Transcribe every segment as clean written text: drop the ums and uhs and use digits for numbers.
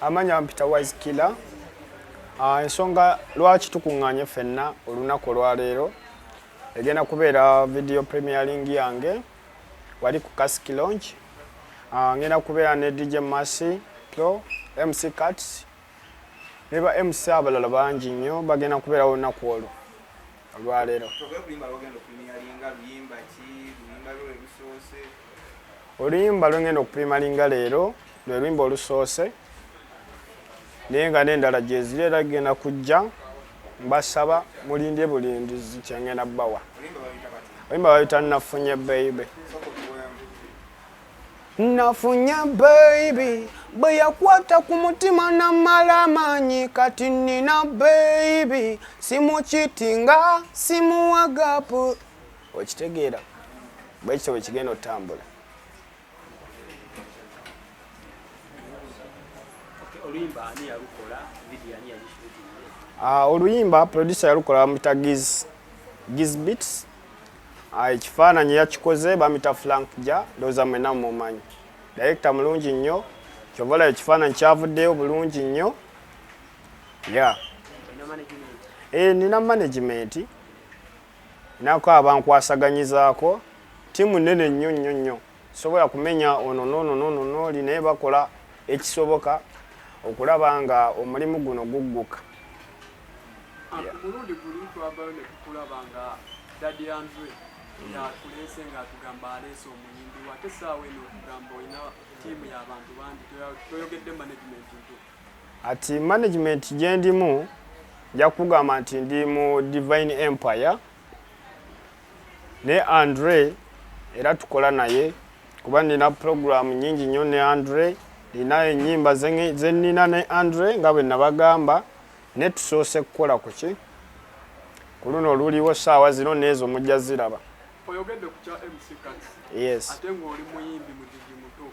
Amanya mpita Wise Killer. Ensonga lwaki tukuŋŋaanye ffenna olunaku olwaleero egenda kubeera video premiering yange wali ku Kasiki Lounge. Ngenda kubeera ne DJ Mercy Pro, MC Kats ne ba MC abalala bangi nnyo bagenda kubeerawo olunaku olwo olwaleero. Oluyimba lwengenda okupremieringa leero lwe luyimba olusoose, naye nga n'endala gyeziri era genda kujja. Mbasaba mulindye bulindizi kyengenda bbawa. Oluyimba baluyita Nafunye Baby. Nafunye baby bwe yakwata ku mutima namala amaanyi, kati nina baby simukitinga simuwa gapu. Okitegeera bwekityo bwe kigenda otambula. Oluyimba producer yalukola bamuyita Giz, Giz Beats. Ekifaananyi yakikoze bamuyita Frank Ja, ndowooza mwenna mumumanyi. Director mulungi nnyo, kyova olaba ekifaananyi kyavuddeyo bulungi nnyo. Yeah. Nina management, nako abankwasaganyizaako, ttiimu nnene nnyo nnyo nnyo. Sobola kumenya ono n'ono n'ono n'oli, naye bakola ekisoboka okulaba nga omulimu guno gugguka. Ku mulundi guli twavayo ne tukulaba nga Daddy Andre yakuleese ng'atugamba aleese omuyimbi we, ate essaawa eno otugamba olina ttiimu y'abantu bangi, toyogedde management ntuufu. Ati management gye ndimu nja kugamba nti ndi mu Divine Empire ne Andre, era tukola naye kuba nina program nyingi nnyo ne Andre, nina ennyimba ze nnina ne Andre nga bwe nabagamba, ne tusoose kukola ku ki ku luno oluliwo ssaawa zino n'ezo mujja ziraba. Oyogedde ku kya MC Kats. Yes. Ate ng'oli muyimbi mugigi muto.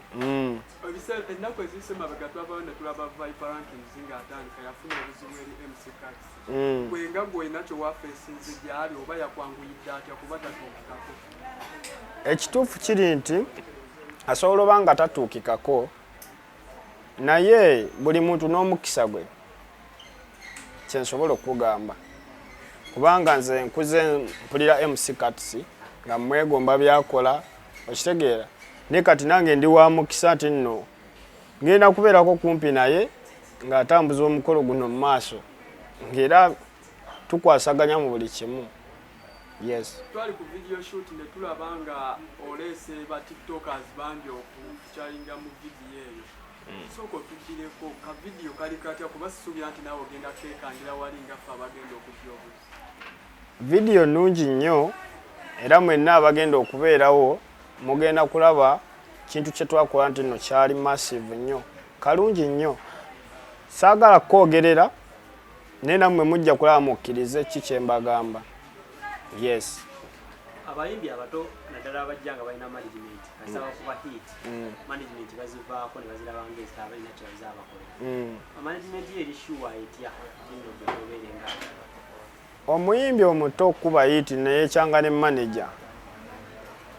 Ennaku eziyise mabega twavayo ne tulaba Viper Rankings ng'atandika yafuna obuzibu eri MC Kats. Gwe nga gwe olina kye wafeesinze gy'ali oba yakwanguyidde atya kuba tatuukikako? Ekituufu kiri nti asobola oba nga tatuukikako, naye buli muntu n'omukisa gwe, kye nsobola okukugamba, kubanga nze nkuze mpulira MC Kats nga mwegomba byakola, okitegeera, naye kati nange ndi wa mukisa nti nno ngenda kubeerako kumpi naye ng'atambuza omukolo guno mu maaso, ng'era tukwasaganya mu buli kimu. Yes. Twali ku video shoot ne tulaba nga oleese ba tiktokers bangi okukyalinga mu video eyo. Sooka otugireko ka video kali katya, kuba sisuubira nti naawe ogenda keekangira wali nga ffe abagenda okujja obuzi. Video nnungi nnyo, era mwenna abagenda okubeerawo mugenda kulaba kintu kye twakola nti nno kyali massive nnyo, kalungi nnyo. Saagala kukwogerera, naye nammwe mujja kulaba mukkirize ki kye mbagamba. Yes. Abayimbi abato naddala abajja nga balina management, kasita bakuba hit, management bazivaako ne baziraba ng'ezitabalina kye bazabakolera. Management ye eri sure etya nno gwe obeere nga Omuyimbi omuto okukuba hit neyekyanga ne manager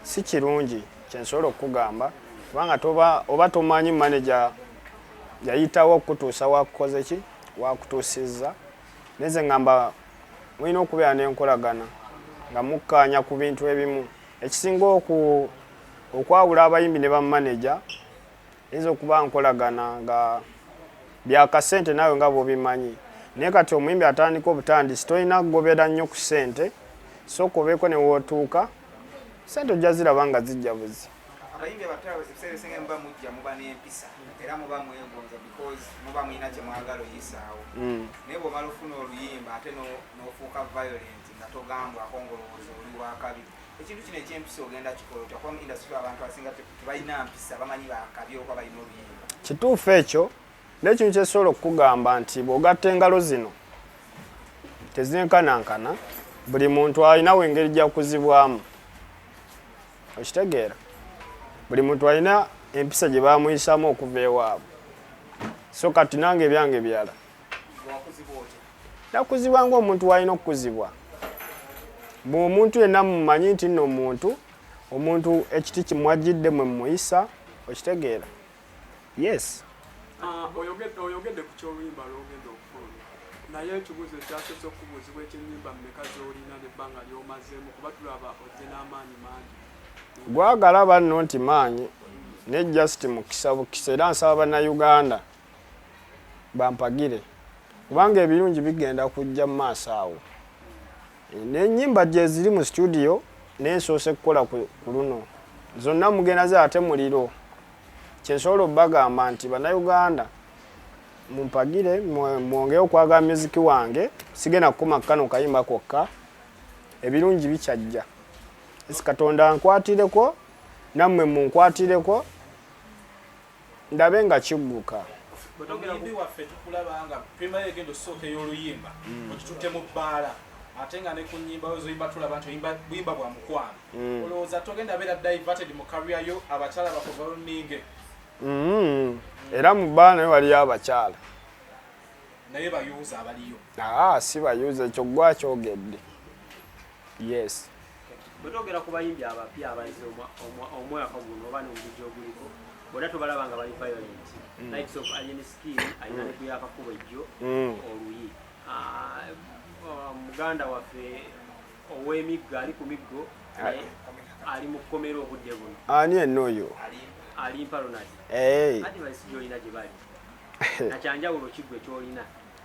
si kirungi, kye nsobola okukugamba, kubanga toba oba tomanyi manager yayitawo okukutuusa wakukoze ki wakutuusizza. Naye nze ngamba mulina okubeera n'enkolagana nga mukkaanya ku bintu ebimu. Ekisinga okwawula abayimbi ne bamaneja eyinza okuba nkolagana nga byakasente naawe nga bw'obimanyi, naye kati omuyimbi atandika obutandisi tolina kugobera nnyo ku ssente, sooka obeeko ne w'otuuka, ssente ojja ziraba nga zijja buzi. Abayimbi abato ebiseera ebisinga muba mujja muba n'empisa era muba mwegonza because muba mulina kye mwagala oyisaawo, naye bw'omala ofuna oluyimba ate n'ofuuka violent nga togambwako ng'olowooza oli wakabi. Ekintu kino eky'empisa ogenda kikola otya, kuba mu industry abantu abasinga tebalina mpisa, bamanyi bakabi okuba balina oluyimba. Kituufu ekyo, naye ekintu kyesobola okukugamba nti bw'ogatta engalo zino tezenkanankana, buli muntu alinawo engeri gy'akuzibwamu, okitegeera, buli muntu alina empisa gye bamuyisaamu okuva ewaabwe. So kati nange ebyange birala. Nakuzibwa ng'omuntu w'alina okukuzibwa. Bw'omuntu yenna mumanyi nti nno omuntu ekiti kimwajjidde mwe mumuyisa, okitegeera. Yes. Ah, oyogedde ku ky'oluyimba lw'ogenda okufulumya, naye ekibuuzo ekyasoose okubuuzibwa eky'ennyimba mmeka z'olina n'ebbanga ly'omazeemu, kuba tulaba ojje n'amaanyi mangi. Gwagalaba nno nti maanyi ne just mukisa bukisa, era nsaba Bannayuganda bampagire kubanga ebirungi bigenda kujja mu maaso awo. N'ennyimba gyeziri mu studio, naye nsoose kukola ku luno, zonna mugenda zi ate muliro. Kyensobola obbagamba nti Bannayuganda mumpagire, mwongere okwagala music wange, sigenda kukoma kano kayimba kokka, ebirungi bikyajja. Esi Katonda ankwatireko, nammwe munkwatireko, ndabe nga kigguka. Omuyimbi waffe tukulaba nga premier egenda osooka ey'oluyimba ogitutte mu bbaala, ate nga ne ku nnyimba yo zoyimba tulaba nti oyimba buyimba bwa mukwano. Olowooza togenda beera diverted mu career yo, abakyala bakuvaluninge? Era mu bbaala naye waliyo abakyala. Naye bayuuza abaliyo? Aa, si bayuuza, ekyo gwakyogedde. Yes. Bwe twogera ku bayimbi abapya abazze omwaka guno oba n'omugigi oguliko, bonna tubalaba nga bali violent. Likes of Alien Skin alina ne guyakakuba ejjo oluyi. Muganda waffe ow'emiggo ali ku miggo naye ali mu kkomera obudde buno. Ani enno oyo? Alimpa Ronald. Advice gy'olina gye bali nakyanjawulo kiggwe ky'olina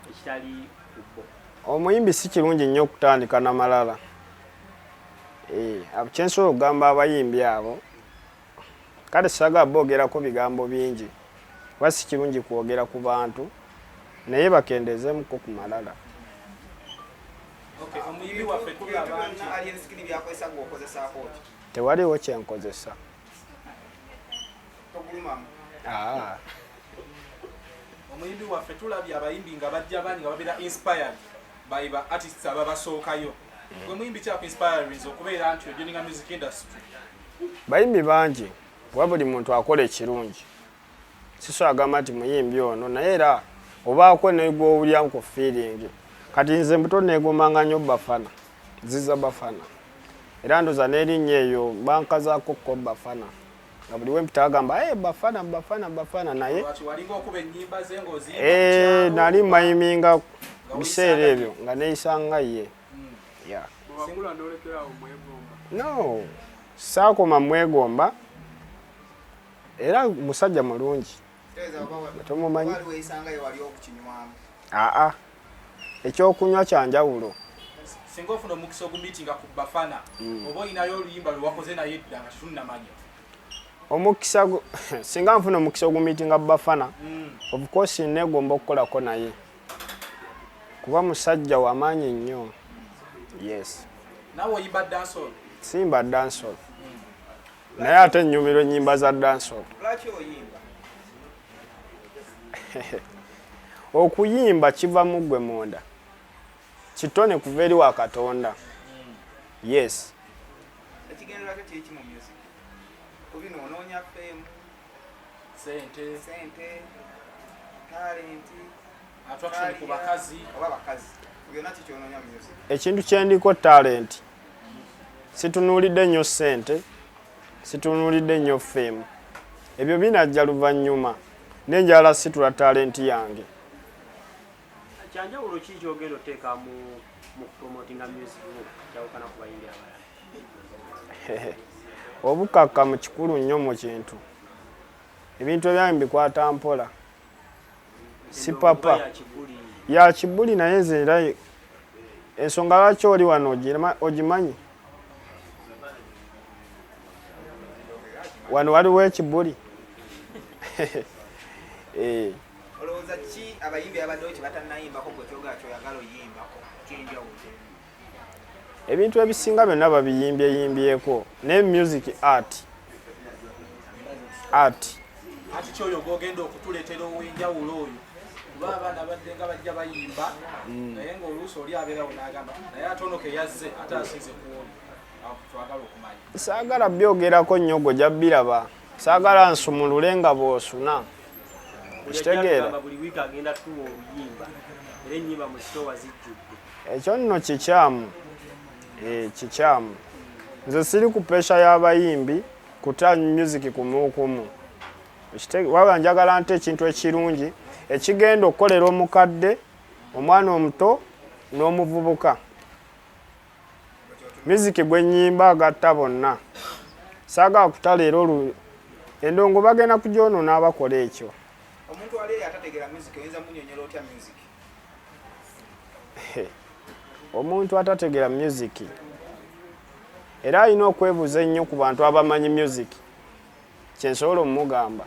ekitali ku bo? Omuyimbi si kirungi nnyo okutandika na malala. Kyensobola okugamba abayimbi abo, kale saagala boogerako bigambo bingi kuba si kirungi kwogera ku bantu, naye bakendeezeemuko ku malala. Okay, omuyimbi waffe tulaba nti Alien Skin byakozesa gwe okozesaako ki? Tewaliwo kyenkozesa. Togulumamu? Ah. Omuyimbi waffe tulabye abayimbi nga bajja bangi nga babeera inspired by ba artists ababasookayo. Gwe muyimbi kyaku inspirinze okubeera nti ojoininga music industry? Bayimbi bangi, kuba buli muntu akola ekirungi. Sisobola gamba nti muyimbi ono, naye era obaako negwowulyamu ku feeling. Kati nze mbuto neegombanga nnyo Bafana, Ziza Bafana, era ndoza n'erinnya eyo bankazaako ko Bafana, nga buli wempita agamba hey, Bafana Bafana Bafana, naye Lwaki walinga okuba ennyimba ze ng'oziyimba mu kyalo? Nali mayiminga Nga biseera weeyisanga ebyo nga neeyisanga ye. Yeah. Bwe wakula n'olekerawo mwegomba? No, saakoma mwegomba, era musajja mulungi. Tomumanyi? Wali weeyisanga ye wali okukinywamu? Aa, ekyokunywa kyanjawulo. Singa ofuna omukisa ogumiitinga ku Bafana, oba olinayo oluyimba lwe wakoze naye edda nga tetunnamanya? Omukisa singa nfuna omukisa ogumiitinga Bafana, of course neegomba okukolako naye kuba musajja wamaanyi nnyo. Yes. Naawe oyimba dancehall? Simba dancehall, naye ate nnyumirwa ennyimba za dancehall. Lwaki oyimba? Okuyimba kiva mu ggwe munda, kitone kuva eri wa Katonda. Yes. Ekigendererwa kyo kiri ki mu music? Ku bino onoonya fame? Sente. Sente, talent, attraction ku bakazi? Oba bakazi, byonna ki kyonoonya mu music? Ekintu kyendiko talent, situnuulidde nnyo ssente, situnuulidde nnyo fame, ebyo binajja luvannyuma, nenjala situla talent yange. Kyanjawulo ki kyogenda oteeka mu kupromotinga music wo kyawukana ku bayimbi abalala? Obukakkamu kikulu nnyo mu kintu. Ebintu ebyange mbikwata mpola, si papa. Ya kibuli. Ya kibuli, naye nze era ensonga lwaki oli wano ogimanyi? Wano waliwo ekibuli. Olowooza ki abayimbi abaddewo kye batannayimbako gwe kyogera kyoyagala oyimbako kyenjawulo? Ebintu ebisinga byonna babiyimbyeyimbyeko, naye music art art. Ati kyoyo gwogenda okutuleetera ow'enjawulo oyo, kuba abaana badde nga bajja bayimba, naye ng'oluusi oli abeerawo n'agamba naye ate ono ke yazze ate asinze ku oli. Awo twagala okumanya. Saagala byogerako nnyo, gwe ojja biraba, saagala nsumulule nga bw'osuna. Okitegeera? Buli buli wiiki agenda tuwa oluyimba, era ennyimba mu sitowa zijjudde. Ekyo nno kikyamu. Kikyamu. Nze siri ku pressure y'abayimbi kuta music kumukumu. Waba njagala nte ekintu ekirungi ekigenda okukolera omukadde, omwana omuto n'omuvubuka. Miziki gwe nnyimba agatta bonna. Saagala kutala era endongo bagenda kugyonoona abakola ekyo. Omuntu ali eyo atategeera music oyinza munyonyola otya music? Omuntu atategeera music era alina okwebuuza ennyo ku bantu abamanyi music. Kye nsobola omugamba.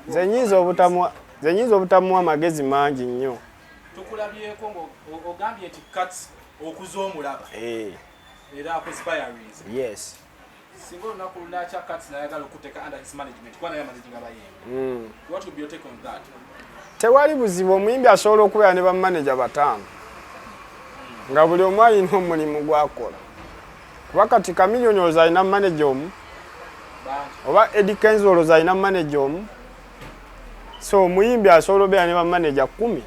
Nze nnyinza obutamuwa amagezi mangi nnyo. Tukulabyeko ng'ogambye nti Kats okuza omulaba. Era akuinspirinze. Yes. Singa olunaku lunakya Kats nayagala okuteeka under his management, kuba naye managing abayimbi. What would be your take on that? Tewali buzibu, omuyimbi asobola okubeera ne bamaneja 5 nga buli omu alina omulimu gw'akola. Kuba kati Chameleone olowooza alina manager omu, oba Eddy Kenzo olowooza alina manager omu. So omuyimbi asobola obeera ne bamaneja 10.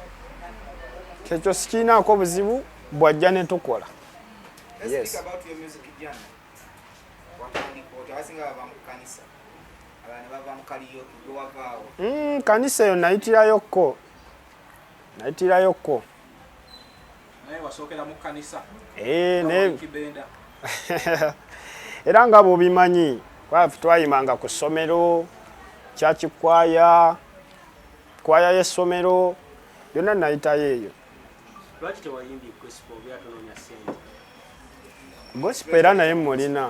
Kyekyo sikirinaako buzibu, bw'ajja ne tukola. Let's speak about your music journey. Watandika otya? Abasinga bava mu kkanisa, abalala ne bava mu karaoke, gwe wavaawo? Kanisa eyo nayitirayokko. Nayitirayokko. Naye wasookera mu kkanisa? Naye era nga bw'obimanyi, kwaffe twayimanga ku ssomero, church choir, kwaya y'essomero, byonna nayitayo eyo. Lwaki tewayimbye gospel obeera tonoonya ssente? Gospel era naye mulina.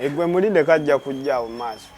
Egwe mulinde kajja kujja awo mu maaso.